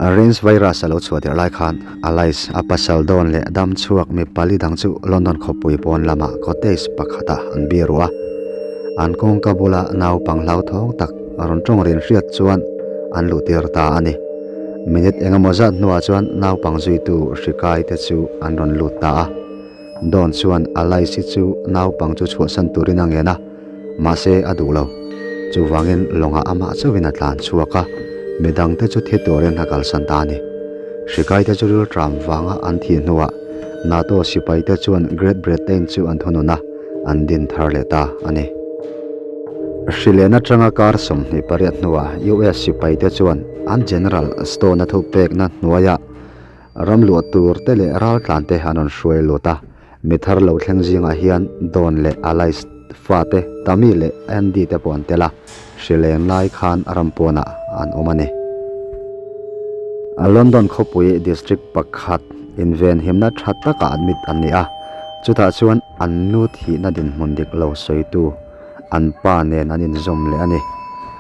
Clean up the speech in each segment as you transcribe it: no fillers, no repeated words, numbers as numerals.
Rains virus a lo chhuah tirh lai khan Alice a pasal dawn leh dam chhuak mi pali dang chu London khawpui pawn lamah cottage pakhatah an bi ruh a. An kawngka bula naupang hlauthawng tak rawn tawng rin hriat chuan an luh tir ta a ni. Minute engemaw zat hnuah chuan naupang zuitu hri kai te chu an rawn lut ta a. Dawn chuan Alice hi chu naupang chu chhuahsan turin a ngen a, mahse a duh lo. Chuvangin lawngah amah chauhin a tlan chhuak a, midangte chu thi turin a kalsan ta a ni. Hrikaite chu rilṭam vanga an thih hnuah NATO sipaite chuan Great Britain chu an thunun a, an din thar leh ta a ni. Hrilehna atanga kar 28 hnuah US sipaite chuan an General Stone-a thupekna hnuaiah Ram luah tur te leh raltlan te an rawn hruai lut a, mi thar lo thleng zingah hian Don leh Alice fate Tammy leh Andy te pawh an tel a, hrileng lai khan ram pawnah an awm a ni. London khawpui district pakhat invenhimna tha takah admit an ni a, chutah chuan an nu thihna dinhmun dik lo sawitu an pa nen an inzawm leh a ni.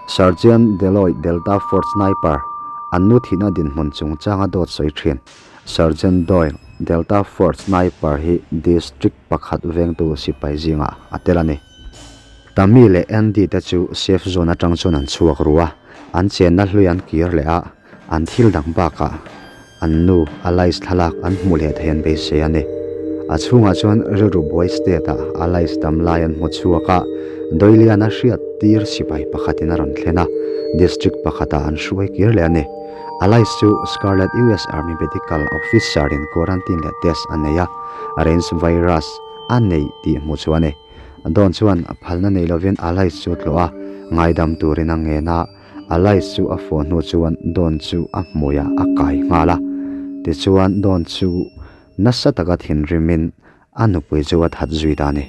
Sergeant Deloitte Delta Force Sniper, an nu thihna dinhmun chungchanga dawt sawi thin. Sergeant Doyle Delta Force Sniper hi District pakhat vengtu sipai zingah a tel a ni. Tammy leh Andy te chu safe zone atang chuan an chhuak ru a, an chenna hlui an kir leh a, An thil dang bakah an nu Alice thlalak an hmuh leh thei an beisei a ni. A chhungah chuan rilru buai state-ah Alice dam lai an hmu chhuak a, Doiliana hriat tir sipai pakhatin a rawn thlen a, district pakhatah an hruai kir leh a ni. Alice chu Scarlet US Army Medical Officer-in quarantine leh test a nei a, Rains virus a nei tih hmu chu a ni. Dawn chuan phalna nei lovin Alice chu tlawh a, ngaidam turin a ngen a. Alice chu a fawh hnu chuan Dawn chu a hmuiah a kai nghal a, tichuan Dawn chu nasa taka thinrimin a nupui chu a that zui ta a ni.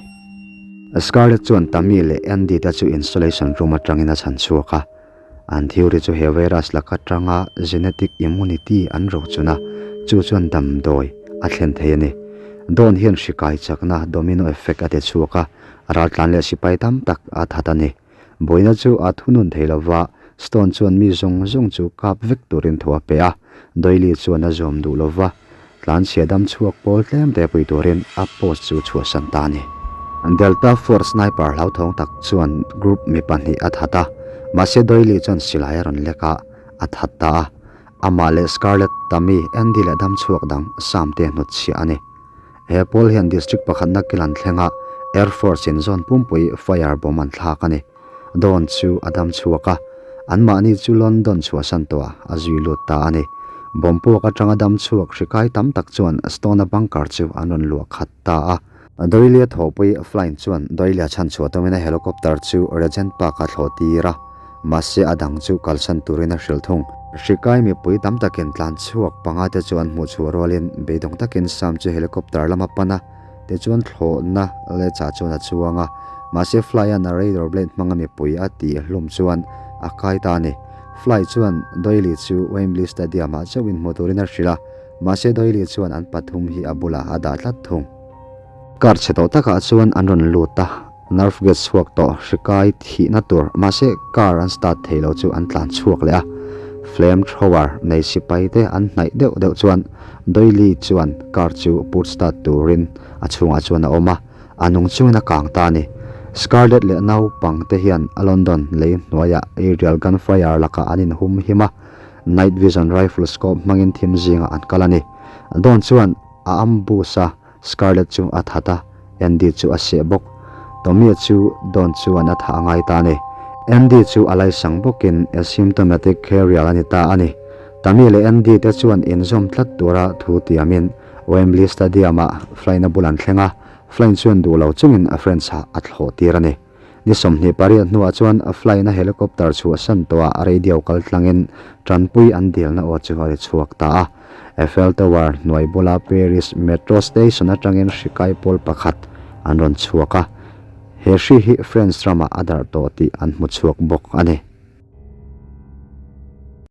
Scarlett chuan Tammy leh Andy te chu insulation room atangin a chhan chhuak a, an theory chu he virus laka tanga genetic immunity an rochun a, chu chuan damdawi a thlen thei a ni. Dawn hian hri kai chakna domino effect a ti chhuak a, raltlan leh sipai tam tak a that a ni. Buaina chu a thunun thei lo va, Stone chuan mi zawng zawng chu kap vek turin thu a pe a, Doyle chuan a zawm duh lo va, tlanchhia dam chhuak pawl tlem te pui turin a post chu chhuahsan ta a ni. Delta Force sniper hlauthawng tak chuan group mi pahnih a that a, mahse Doyle chuan silai a rawn lek a, a that ta a. Amah leh Scarlett, Tammy, Andy leh dam chhuak dang Sam te hnutchhiah a ni. He pawl hian district pakhatna kil an thleng a, Air Force in zawn pumpui fire bomb an thlak a ni. Dawn chu a dam chhuak a, anmahni chu London chhuahsan tawh a zui lut ta a ni. Bomb puak atanga dam chhuak hri kai tam tak chuan Stone-a bunker chu an rawn luah khat ta a. Doilia thawhpui Flynn chuan Doilia chhan chhuah tumin a helicopter chu Regent Park a thlawh tir a. Mahse a dang chu kalsan turin a hrilh thung. Hrikai mipui tam takin tlan chhuak panga te chu an hmuh chhuah rualin beidawng takin Sam chu helicopter lama pan a, tichuan thlawhna leh chah chuan a chuang a. Mahse Fly-a'n a radar blade hmanga mipui a tih hlum chuan a kai ta a ni. Fly chuan Doyle chu Wembley Stadium-ah chauhin hmuh turin a hrilh a, mahse Doyle chuan an pathum hi a bulah a dah tlat thung. Car chhe tawh takah chuan an rawn lut a, nerve gas chhuak tawh hrikai thihna tur mahse car an start thei lo chu an tlan chhuak leh a. Flame thrower nei sipai te an hnaih deuh deuh chuan Doily chuan car chu put start turin a chhungah chuan a awm a, a nung chungin a kang ta a ni. Scarlett leh naupang te hian London lei hnuaiah aerial gunfire lakah an inhum him a, night vision rifle scope hmangin thim zingah an kal a ni. Dawn chuan a ambush a. Scarlett chu a that a, Andy chu a seh bawk. Tommy chu Dawn chuan a thah a ngai ta a ni. Andy chu a laisang bawkin asymptomatic carrier a ni ta a ni. Tommy leh Andy te chuan inzawm tlat tura thu tiamin Wembley Stadium-ah flyna bul an thleng a, flying chuan duh lo chungin a friends-ah a thlawh tir a ni. Ni 28 hnuah chuan flyna helicopter chhuahsan tawhah radio kal tlangin tanpui an dilna aw chu a ri chhuak ta a. Eiffel Tower hnuai bula Paris metro station atangin hri kai pawl pakhat an rawn chhuak a, he hri hi France ramah a darh tawh tih an hmu chhuak bawk a ni.